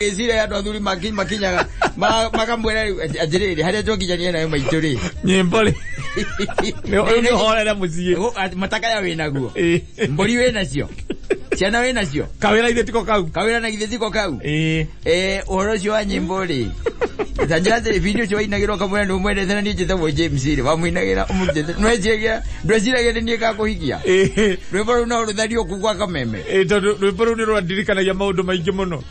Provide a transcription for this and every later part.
Gĩcira andũ athuri makinyaga makamwĩra rĩu atĩrĩrĩ, harĩa twakinyania nayo maitũ rĩ, Nyĩmbo rĩ, rĩu nĩ ũhorere mũciĩ. Matakaya wĩ naguo, Ĩĩ. Mbũri wĩ nacio, ciana wĩ nacio, Kawĩra ithe tiko kau. Kawĩra na githĩ tiko kau. Ĩĩ. Ũhoro ũcio wa nyĩmbo rĩ, ta njĩra atĩrĩ, bindi ũcio wainagĩrwo ũkamwĩra nĩ ũmwendete na niĩ njĩtagwo James rĩ, wamũinagĩra ũmũrutĩte, ndweciragia ndweciragia nĩ niĩ ngakũhikia? Ĩĩ. Rwĩmbo rũu no rũthario kuu gwa kameme. Ĩĩ, tondũ rwĩmbo rũu nĩ rwandirikanagia maũndũ maingĩ mũno.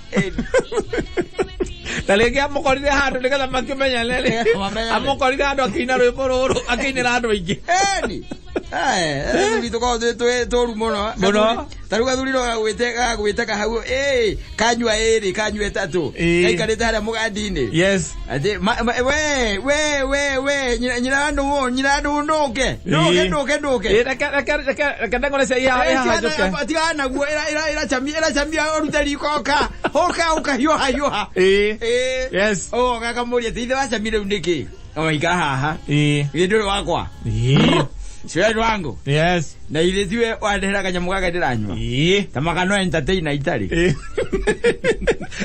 Na rĩngĩ amũkorire handũ nĩgetha makĩmenyane rĩ. Mamenyane. Amũkorire handũ akĩina rwĩmbo rũrũ, akĩinĩra andũ aingĩ. Eni. Athuri tũkoragwo twĩ tũru mũno. Mũno. Ta rĩu gathuri no gagwĩte kahau, ĩ kanyua ĩrĩ, kanyua ĩtatũ, Ĩĩ. Gaikarĩte harĩa mũgandi-inĩ. Yes. Atĩ we we we we nyina wa ndũ, nyina wa ndũ, ndũke ndũke. Ĩĩ. Ndũke ndũke. Ĩĩ, reke reke reke reke ndeng'ore cia ihaha ihaha njũke. Tigana naguo, ĩracamia ũrute riko, ũka ũka ũka, hiũha hiũha. Ĩĩ. Ĩĩ. Yes. O gakamũria atĩ ithe wacamia rĩu nĩkĩ oiga haha? Ĩĩ. Githĩ ndũrĩ wakwa? Ĩĩ. Siwe wangu. Yes. Na ithe tiwe wandehera kanyamũ gaka ndĩranyua? Ĩĩ. Ta makano entertainer itarĩ. Ĩĩ.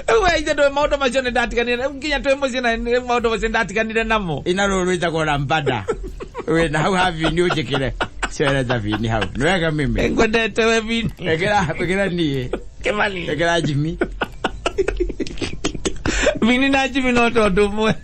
Rĩu we ithe ndũĩ maũndũ macio nĩ ndatiganire rĩu nginya twĩ mũciĩ na nĩ maũndũ macio nĩ ndatiganire namo. Ina rũrũ rwĩtagwo rambada wĩna hau habini ũnjĩkĩre cereta bini hau nĩ wega mimi. Ngwendete we bini. Ĩkĩra ĩkĩra niĩ. Kĩmani. Ĩkĩra Jimmy. Bini na Jimmy no tondũ ũmwe.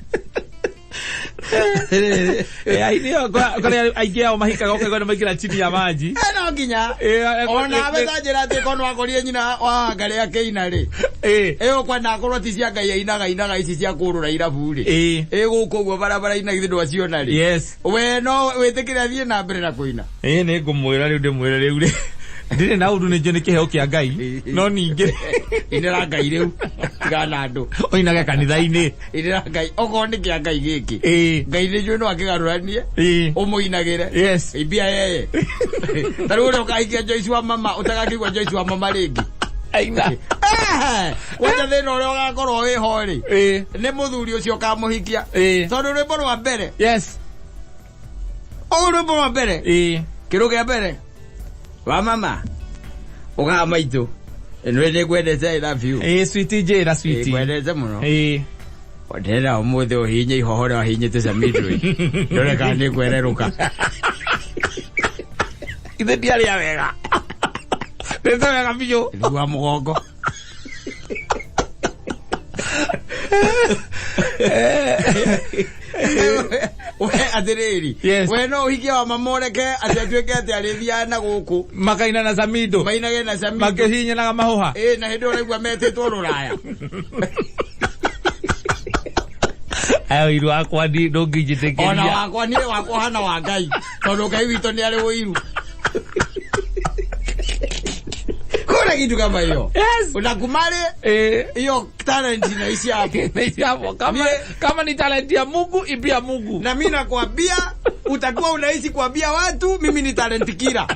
Aini kũrĩa aingĩ ao mahikaga ũkaigua nĩ maingĩra chini ya maji. No nginya Ĩĩ, ona we ta njĩra atĩ korwo akorire nyina wa Ngarĩ akĩina rĩ, Ĩĩ. ĩyo kwenda akorwo ti cia Ngai ainaga, inaga ici cia kũrũra irabu rĩ, Ĩĩ. ĩ gũkũ ũguo barabara-inĩ githĩ ndwaciona rĩ? Yes. We no wĩtĩkĩre athiĩ na mbere na kũina? Ĩĩ, nĩ ngũmwĩra rĩu, ndĩmwĩre rĩu rĩ, ndirĩ na ũndũ, nĩ njũĩ nĩ kĩheo kĩa Ngai, no ningĩ Inĩra Ngai rĩu, tigana na andũ. Ũinage kanitha-inĩ. Inĩra Ngai okorwo nĩ kĩa Ngai gĩkĩ. Ĩĩ. Ngai nĩ njũĩ no akĩgarũranie. Ĩĩ. Ũmũinagĩre. Yes. Ibia yeye ta rĩu ũrĩa ũkahikia Joyce wa mama, ũtagakĩigua Joyce wa mama rĩngĩ. Aina. Kwanja thĩna ũrĩa ũgakorwo wĩho rĩ, Ĩĩ. nĩ mũthuri ũcio ũkamũhikia, Ĩĩ. tondũ rwĩmbo rwa mbere, ũũ rwĩmbo rwa mbere, Ĩĩ. kĩrũ kĩa mbere wa mama ũgaa maitũ nĩ nĩngwendete, I love you. Ĩĩ, sweetie, njĩra sweetie. Ngwendete mũno. Ĩĩ. Ndĩrenda ũmũthĩ ũhinye ihoho ũrĩa wahinyĩte Samido, ndore kana nĩ ngwererũka. Ithe ndiarĩa wega, ndĩte wega biũ. Thua mũgongo. We atĩrĩrĩ, Yes. we no ũhikie wa mama ũreke atĩ atuĩke atĩ arĩthiaga na gũkũ Makaina na Samido. Mainage na Samido. Makĩhinyanaga mahũha. Ĩ, na hĩndĩ ũraigua metĩtwo rũraya. Ayo iru wakwa Ona ndũngĩnjĩtĩkĩria. Wakwa niĩ wakwa hana wa Ngai, tondũ Ngai witũ nĩ arĩ ũiru. Kuna kitu kama hiyo? Yes. Unakubali Eh. hiyo talent inaishia hapo? Inaishia hapo. Kama, kama ni talent ya Mungu, ibia Mungu. Na mimi nakwambia utakuwa unaishi kuambia watu mimi ni talent killer.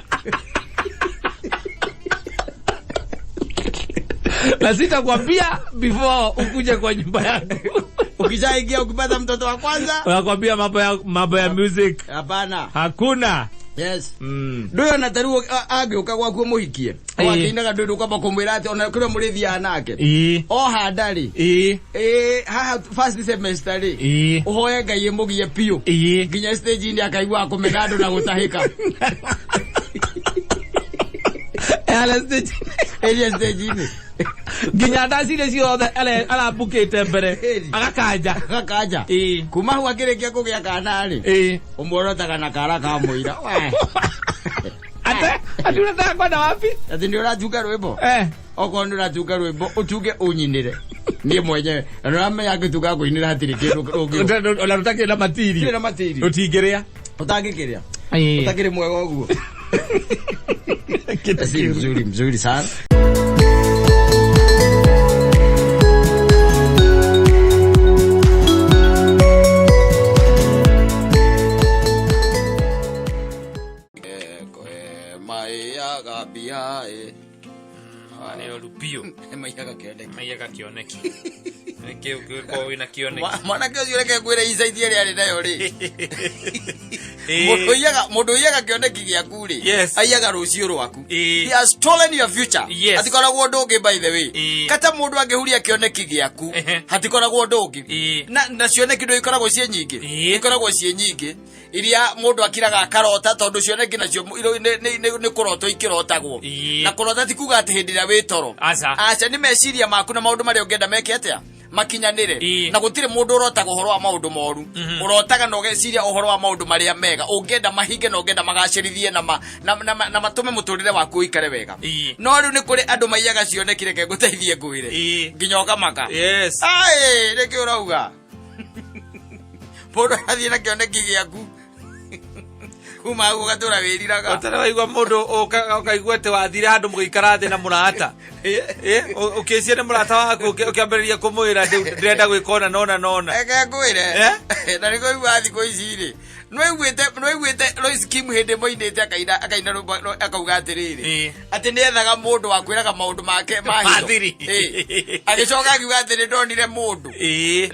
Na sitakwambia before ukuje kwa nyumba yangu. Ukishaingia, ukipata mtoto wa kwanza, unakwambia mambo ya music. Hapana. Hakuna. Yes. Mm. Ndũyũ ona tarĩu angĩũka gwaku mũhikie, Ĩĩ. wakĩinaga ndũĩ ndũkwamba kũmwĩra atĩ ona kũrĩa mũrĩthiaga nake Ĩĩ. o handa rĩ, Ĩĩ. ĩ haha first semester rĩ, Ĩĩ. ũhoe Ngai ĩmũgie biũ Ĩĩ. nginya stage-inĩ akaigua kũmena andũ na gũtahĩka. Ale stage. Ĩrĩa stage-inĩ. Nginya ndacirie ciothe arambukĩte mbere. Ĩĩ. Agakanja. Gakanja. Ĩĩ. Kuma hau akĩrĩkia kũgĩa kana rĩ, Ĩĩ. ũmuorotaga na kara ka mũira. We. Ate ati unataka kwenda wapi? Atĩ nĩ ũratunga rwĩmbo? Eh. Okorwo nĩ ũratunga rwĩmbo, ũtunge ũnyinĩre niĩ mwenyewe, na nĩ ũramenya ngĩtunga kũinĩra hatirĩ kĩndũ ũngĩ. Ona rũtakĩrĩ na matiri. Gũtirĩ na matiri. Rũtingĩrĩa. Ũtangĩkĩrĩa. Ĩĩ. Ũtakĩrĩ mwega ũguo. Kitu Si mzuri, mzuri sana. Maiyaga mbia ĩ. Nĩ ũru biũ. Maiyaga kĩoneki. Maiyaga kĩoneki. Nĩkĩ ũngĩkorwo wĩna kĩoneki? Mwanake ũcio, reke ngwĩre insight ĩrĩa arĩ nayo rĩ. Mũndũ ũiyaga kĩoneki gĩaku rĩ, Yes. aiyaga rũciũ rwaku. Ĩĩ. He has stolen your future. Yes. Hatikoragwo ũndũ ũngĩ, by the way. Ĩĩ. Kata mũndũ angĩhuria kĩoneki gĩaku, Ehe. hatikoragwo ũndũ ũngĩ. Ĩĩ. Na cioneki ndũ ikoragwo ciĩ nyingĩ. Ĩĩ. Ikoragwo ciĩ nyingĩ iria mũndũ akiraga akarota, tondũ cioneki nacio nĩ kũrotwo ikĩrotagwo. Ĩĩ. Na kũrota ti kuga atĩ hĩndĩ ĩrĩa wĩ toro. Aca. Aca, nĩ meciria maku na maũndũ marĩa ũngĩenda meke atĩa makinyanĩre. Ĩĩ. Na gũtirĩ mũndũ ũrotaga ũhoro wa maũndũ moru. Ũrotaga na ũgeciria ũhoro wa maũndũ marĩa mega ũngĩenda mahinge na ũngĩenda magacĩrithie na matũme mũtũrĩre waku ũikare wega. Ĩĩ. No rĩu nĩ kũrĩ andũ maiyaga cioneki, reke ngũteithie ngwĩre, Ĩĩ. nginya ũkamaka. Yes. Ai, nĩkĩ ũrauga mũndũ arathiĩ na kĩoneki gĩaku kuma hau ũgatũra wĩriraga? Ũtarĩ waigua mũndũ ũkaigua atĩ wathire handũ mũgĩikara thĩ na mũrata, ũkĩcia nĩ mũrata waku, ũkĩambĩrĩria kũmwĩra, "Ndĩrenda gwĩka ũna nona nona." Reke ngwĩre. Eh? Na nĩkũigua thikũ ici rĩ, nĩwaiguĩte Lois Kim hĩndĩ ĩmwe ainĩte akaina rwĩmbo akauga atĩrĩrĩ, atĩ nĩethaga mũndũ wa kwĩraga maũndũ make ma hitho. Ma thiri. Agĩcoka akiuga atĩ nĩ ndonire mũndũ,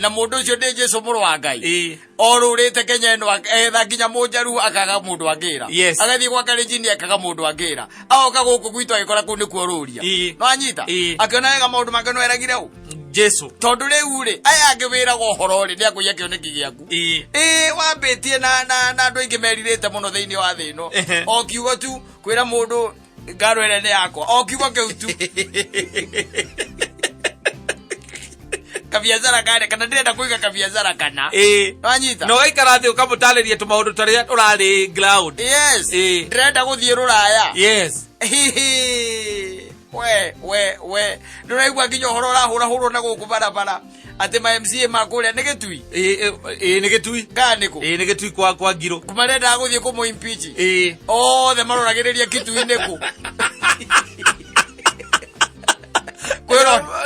na mũndũ ũcio nĩ Jesu mũrũ wa Ngai. Orũrĩte Kenya ĩno etha nginya mũnjaru akaga mũndũ angĩra. Agathiĩ gwa Kalenjin akaga mũndũ angĩra, agoka gũkũ gwitũ agĩkora kũu nĩkuo rũria. Nĩwanyita? Akĩona wega maũndũ make no eragire ũ? Jesu. Tondũ rĩu rĩ, aya angĩ wĩraga ũhoro rĩ, nĩ akũiya kĩoneki gĩaku. Ĩĩ, wambĩtie na andũ aingĩ merirĩte mũno thĩinĩ wa thĩ ĩno. O kiugo tu kwĩra mũndũ ngaro ĩrĩa nĩ yakwa, o kiugo kĩu tu, kabiacara karĩa kana ndĩrenda kũiga kabiacara kana. Wanyita? Na ũgaikara thĩ ũkamũtarĩria tũmaũndũ tũrĩa ũrarĩ ground. Yes. Ndĩrenda gũthiĩ rũraya. Hihi. We ndũraigua nginya ũhoro ũrahũrahũrwo na gũkũ barabara atĩ ma MCA ma kũrĩa nĩ Gĩtui? Ĩĩ, nĩ Gĩtui. Kana nĩ kũ? Ĩĩ, nĩ Gĩtui kwa Ngirũ. Marendaga gũthiĩ kũmũ impeach. Othe maroragĩrĩria Kitui nĩ kũ.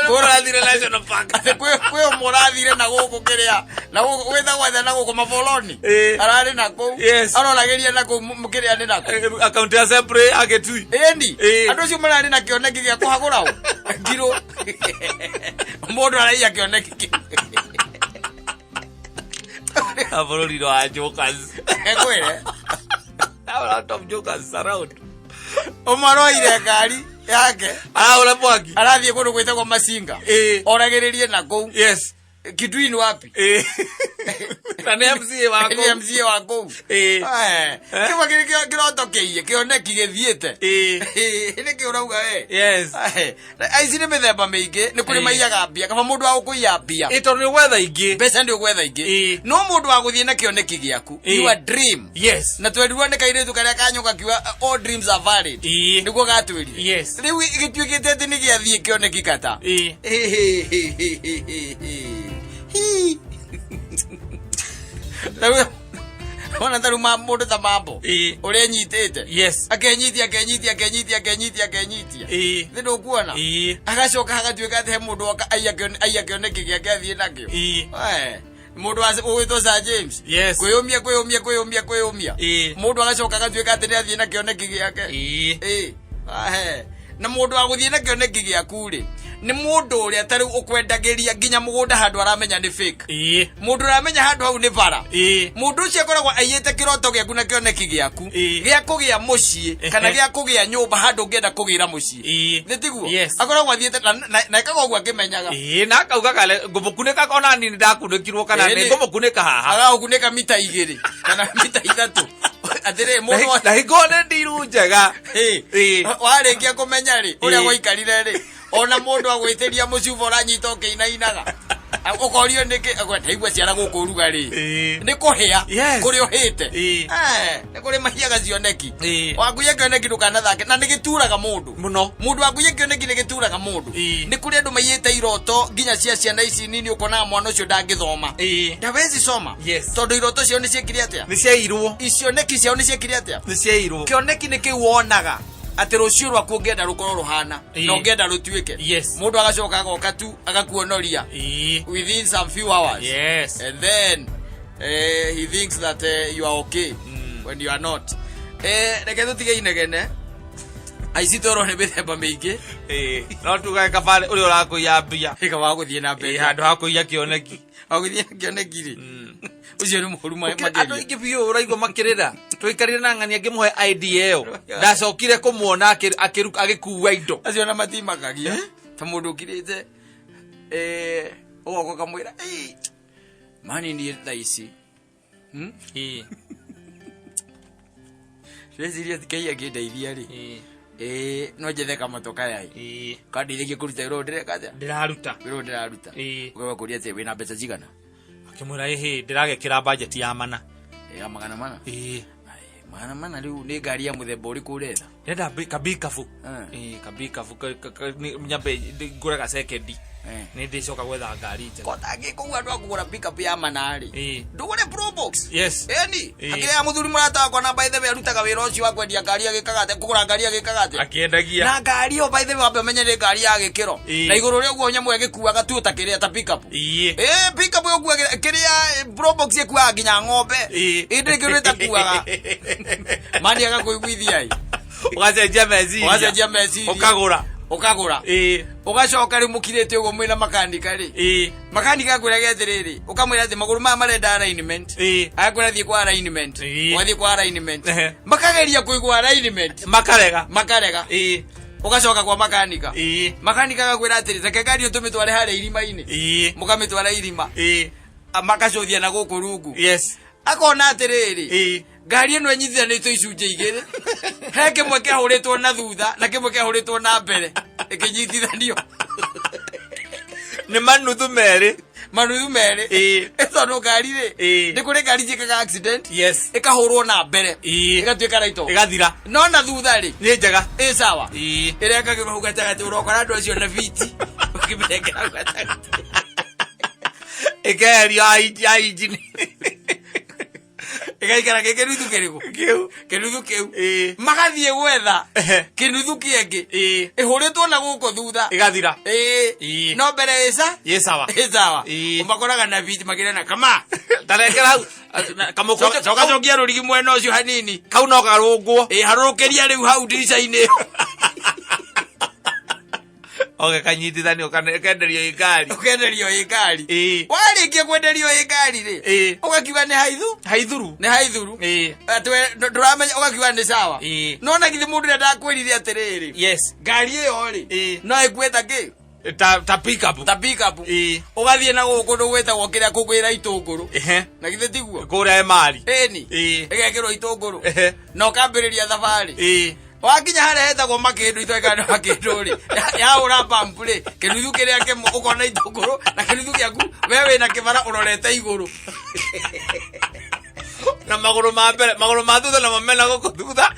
Ũrathire National Park. Atĩ kwĩ ũmwe ũrathire na gũkũ kĩrĩa na gũkũ gwĩtagwo atĩa na gũkũ maboloni, ararĩ na kũu, aroragĩria na kũu kĩrĩa nĩ nakũ. Akaunti ya Sempre ya Gĩtui. Ĩni. Ĩĩ. Andũ acio mararĩ na kĩoneki gĩa kũhagũra ũ Ngirũ, mũndũ araiya kĩoneki kĩu. Bũrũri wa jokers. Ekwĩre. A lot of jokers around. Ũmwe aroire ngari yake, Arahũra mwaki. Arathiĩ kũndũ gwĩtagwo Macinga, oragĩrĩrie na kũu. Kitui ni wapi? Ĩĩ. Na nĩ MCA wa Nĩ kũu. MCA wa kũu. Kĩmwe kĩrĩ kĩroto kĩiye, kĩoneki gĩthiĩte. Nĩkĩ ũrauga we? Aici nĩ mĩthemba mĩingĩ, nĩ kũrĩ maiyaga mbia, kaba mũndũ wa gũkũiya mbia. Ĩĩ, tondũ nĩ gwetha ingĩ. Mbeca nĩ ũgwetha ingĩ. No mũndũ wa gũthiĩ na kĩoneki gĩaku, your dream, na twerirwo nĩ kairĩtu karĩa kanyũka kiuga, "All dreams are valid." Nĩguo gatwĩrire. Rĩu gĩtuĩkĩte atĩ nĩ gĩathiĩ kĩoneki kata. Hi. Rĩu ona tarĩu mũndũ ta mambo ũrĩa enyitĩte, akenyitia, akenyitia, akenyitia, akenyitia, akenyitia, nĩ ndũkuona? Agacoka hagatuĩka atĩ he mũndũ woka aiya kĩoneki gĩake, athiĩ nakĩo. Mũndũ ũgwĩtwo Sir James, kwĩyũmia, kwĩyũmia, kwĩyũmia, kwĩyũmia, mũndũ agacoka agatuĩka atĩ nĩ athiĩ na kĩoneki gĩake. Ĩĩ. Ahe. Na mũndũ wa gũthiĩ na kĩoneki gĩaku rĩ, nĩ mũndũ ũrĩa ta rĩu ũkwendagĩria nginya mũgũnda handũ aramenya nĩ fake, mũndũ ũramenya handũ hau nĩ bara. Mũndũ ũcio akoragwo aiyĩte kĩroto gĩaku na kĩoneki gĩaku gĩa kũgĩa mũciĩ kana gĩa kũgĩa nyũmba handũ ũngĩenda kũgĩra mũciĩ. Nĩ tiguo? Yes. Akoragwo athiĩte na ekaga ũguo akĩmenyaga. Ĩĩ, na akauga kale ngũmũkunĩka, ona niĩ nĩndakunĩkirwo kana nĩ ngũmũkunĩka haha. Agagũkunĩka mita 2 kana mita 3, atĩrĩ mũndũ Na hingo nĩ ndiru njega. Warĩkia kũmenya rĩ ũrĩa gwaikarire rĩ, ona mũndũ agwĩtĩria mũcuba ũranyita ũkĩinainaga, ũkorio nĩkĩ ndaigua ciara gũkũ ũrugarĩ. Nĩ kũhĩa. Kũrĩa ũhĩte. Nĩ kũrĩ mahiaga cioneki. Wakuiya kĩoneki ndũkanathake na nĩ gĩturaga mũndũ Mũno. Mũndũ wakuiya kĩoneki nĩ gĩturaga mũndũ. Nĩ kũrĩ andũ maiyĩte iroto nginya cia ciana ici nini, ũkonaga mwana ũcio ndangĩthoma, ndawezi soma, tondũ iroto ciao nĩ ciekire atĩa? Nĩ ciairwo. Icioneki ciao nĩ ciekire atĩa? Nĩ ciairwo. Kĩoneki nĩ kĩu wonaga atĩ rũciũ rwaku ũngĩenda rũkorwo rũhana na ũngĩenda rũtuĩke. Mũndũ agacoka agoka tu agakuonoria within some few hours, and then he thinks that you are okay when you are not. Reke tũtige inegene, aici twerwo nĩ mĩthemba mĩingĩ. Ĩĩ. No tugage kabarĩ ũrĩa ũrakũiya mbia. Ĩka wa gũthiĩ na Ĩĩ, mbere handũ ha kũiya kĩoneki. Wa gũthiĩ na kĩoneki rĩ. Ũcio nĩ mũru Andũ makĩria. aingĩ biũ ũraigua makĩrĩra. Tũikarire na ng'ania ngĩmũhe idea ĩyo. Ndacokire kũmuona agĩkua indo. Acio na matimakagia ta mũndũ ũkirĩte, ũgoka ũkamwĩra, "Ĩ, mani niĩ thaa ici ndĩreciria Ngai angĩndeithia rĩ, no njethe kamotoka yai kandeithagia kũruta wĩra ũyũ ndĩreka atĩa, ndĩraruta wĩra ũyũ ndĩraruta." Ũkaigua kũria atĩ wĩna mbeca cigana? Akĩmwĩra, ĩhĩ, ndĩragekĩra budget ya mana. Ya 400? Ĩĩ. Ai, 400 rĩu nĩ ngari ya mũthemba ũrĩkũ ũretha? Ndĩrenda kabikabu. Ĩĩ, kabikabu nyambe ngũre gacekendi. Nĩ ndĩcoka gwetha ngari njega. Kotangĩkũgua andũ a kũgũra pickup ya mana rĩ, ndũgũre Probox. Eni akĩrĩ ya mũthuri mũrata wakwa, na by the way arutaga wĩra ũcio wa kwendia ngari, agĩkaga atĩa, kũgũra ngari, agĩkaga atĩa, Akĩendagia. Na ngari ĩyo, by the way, wambe ũmenye nĩ ngari ya gĩkĩro na igũrũ rĩa ũguo nyamũ ĩgĩkuaga tu ta kĩrĩa, ta pickup. Pickup ĩgũkuagĩra kĩrĩa, Probox ĩkuaga nginya ng'ombe. Ĩndĩ kĩndũ ĩtakuaga mani agakũiguithia ĩ. Ũgacenjia meciria. Ũgacenjia meciria. Ũkagũra. Ũkagũra. Ũgacoka rĩu mũkirĩte ũguo mwĩna makanika rĩ, makanika akwĩraga atĩrĩrĩ, ũkamwĩra atĩ magũrũ maya marenda alignment. Agakwĩra thiĩ kwa alignment. Ũgathiĩ kwa alignment. Makageria kũigua alignment. Makarega. Makarega. Ũgacoka kwa makanika. Makanika agakwĩra atĩrĩ, reke ngari ĩyo tũmĩtware harĩa irima-inĩ. Mũkamĩtwara irima. Makacũthia na gũkũ rungu. Akona atĩrĩrĩ, ngari ĩno ĩnyitithanĩtio icunjĩ igĩrĩ, he kĩmwe kĩahũrĩtwo na thutha na kĩmwe kĩahũrĩtwo na mbere ĩkĩnyitithanio. Nĩ manuthu merĩ. Manuthu merĩ. Tondũ ngari rĩ, nĩ kũrĩ ngari ciĩkaga accident, ĩkahũrwo na mbere, ĩgatuĩka right off. Ĩgathira. No na thutha rĩ, Nĩ njega. Ĩ sawa. Ĩrekagĩrwo hau gatagatĩ, ũrokora andũ acio na biti ũkĩmĩrengera hau gatagatĩ. Ĩkeherio ya injini. Ĩgaikara gĩ kĩnuthu kĩrĩkũ? Kĩu. Kĩnuthu kĩu. Magathiĩ gwetha kĩnuthu kĩengĩ ĩhũrĩtwo na gũkũ thutha. Ĩgathira. No mbere ĩca Ĩ sawa. Ĩ sawa. Ũmakoraga na biti makĩrena kama. Tarekera hau kamũkũnjo. Coka cokia rũrigi mwena ũcio hanini. Kau no karũngwo. Ĩ, harũrũkĩria rĩu hau ndirica-inĩ ĩyo. Oke kanyitithanio kenderio ĩ ngari. Ũkenderio ĩ ngari. Warĩkia kwenderio ĩ ngari rĩ, ũgakiuga nĩ haithu. Haithuru. Nĩ haithuru. Atĩ we ndũramenya, ũgakiuga nĩ sawa. No na githĩ mũndũ ũrĩa ndakwĩrire atĩrĩrĩ, ngari ĩyo rĩ, no ĩkue ta kĩ? Ta pickup. Ta pickup. Ũgathiĩ na gũkũ kũndũ gwĩtagwo kĩrĩa kũgwĩra itũngũrũ. Na githĩ tiguo? Kũrĩa Emari. Ĩni. Ĩgekĩrwo itũngũrũ. Na ũkambĩrĩria thabarĩ. Wakinya harĩa hetagwo makĩndũ, itoĩkaga nĩ makĩndũ rĩ, yahũra pump rĩ, kĩnuthu kĩrĩa kĩmwe ũkona itũngũrũ na kĩnuthu gĩaku we wĩna kĩbara ũrorete igũrũ. Na magũrũ ma mbere, magũrũ ma thutha namo mena gũkũ thutha.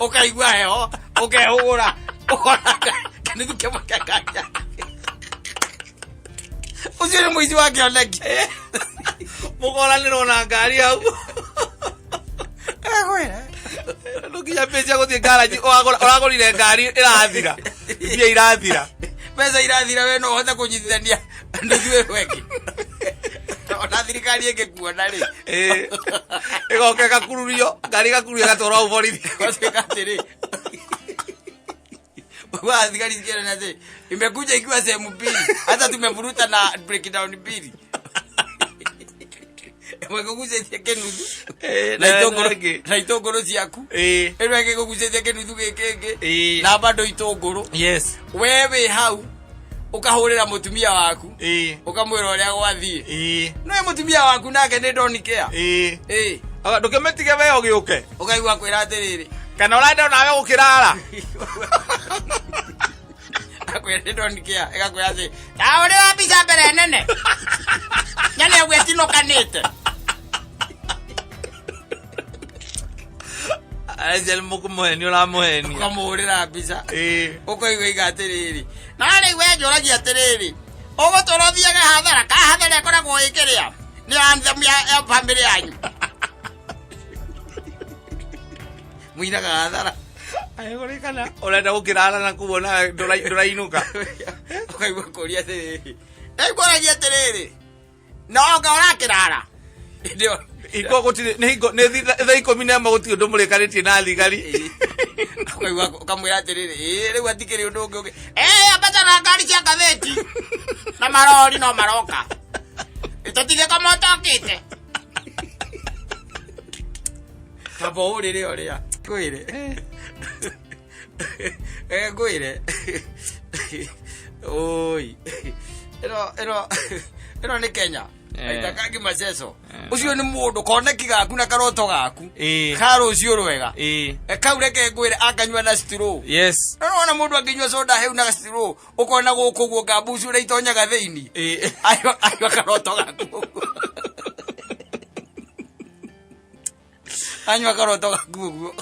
Ũkaigua heho, ũkehũgũra, ũkona kĩnuthu kĩmwe kĩa ngari yaku. Ũcio nĩ mũici wa kĩoneki. Mũkoranĩrwo na ngari hau. Ekwĩra. Ndũkinya mbeca gũthiĩ ngaraji, ũragũrire ngari ĩrathira. Mbia irathira. Mbeca irathira, we no ũhote kũnyitithania nuthu ĩyo ĩngĩ ona thirikari ĩngĩkuona rĩ. Ĩgoka ĩgakururio, ngari ĩgakururio ĩgatwarwo hau borithi. Gwatuĩka atĩrĩ, wa thigari cikĩrana atĩ imekuja ikiwa sehemu mbili, hata tumevuruta na breakdown mbili, ĩmwe ĩkũgucĩtie kĩnuthu na itũngũrũ ĩngĩ. Na itũngũrũ ciaku, ĩno ĩngĩ ĩkũgucĩtie kĩnuthu gĩkĩ ĩngĩ na bado itũngũrũ. We wĩ hau ũkahũrĩra mũtumia waku, ũkamwĩra ũrĩa gwathiĩ. No mũtumia waku nake nĩ don't care. Ndũkĩmĩtige we ũgĩũke. Ũkaigua kwĩra atĩrĩrĩ, Kana ũrenda onawe gũkĩrara. Akwĩra nĩ don't care, ĩgakwĩra atĩ ndahũrĩra mbica mbere nene nyone ũguo ĩtinũkanĩte. Aca nĩ mũkũmũhenia, ũramũhenia. Ũkamũhũrĩra mbica, ũkaigua iga atĩrĩrĩ, na rĩu we njũragia atĩrĩrĩ, ũgũtũra ũthiage hathara ka hathara ĩkoragwo ĩkĩrĩa nĩ anthem ya bamĩrĩ yanyu mũinaga hathara. Agũrĩkana ũrenda gũkĩrara na kuo nawe ndũrainũka. Ũkaigua kũria atĩrĩrĩ, ĩngũragia atĩrĩrĩ, no anga ũrakĩrara. Hĩndĩ ĩyo Hingo gũtirĩ, nĩ hingo nĩ thaa 11, gũtirĩ ũndũ mũrĩkanĩtie na thigari. Ũkaigua ũkamwĩra atĩrĩrĩ, ĩĩ rĩu atikĩrĩ ũndũ ũngĩ ambata na ngari cia ngathĩti na marori no maroka. Tũtirĩ kamotokĩte. Kaba ũrĩre ũrĩa. Ngwĩre. Eh, ngwĩre. Oi. Ĩno ĩno ĩno nĩ Kenya. Eh. Aita kangi maceco. Ũcio nĩ mũndũ koneki gaku na karoto gaku. Ĩĩ. Ka rũciũ rwega. Ĩĩ. Eh, Kau reke ngwĩre akanyua na straw. Yes. No wona mũndũ angĩnyua soda heu na straw ũkona gũkũ ũguo ngambucu ũrĩa itonyaga thĩinĩ. Ĩĩ. Ayo ayo karoto gaku. Anyua karoto gaku ũguo.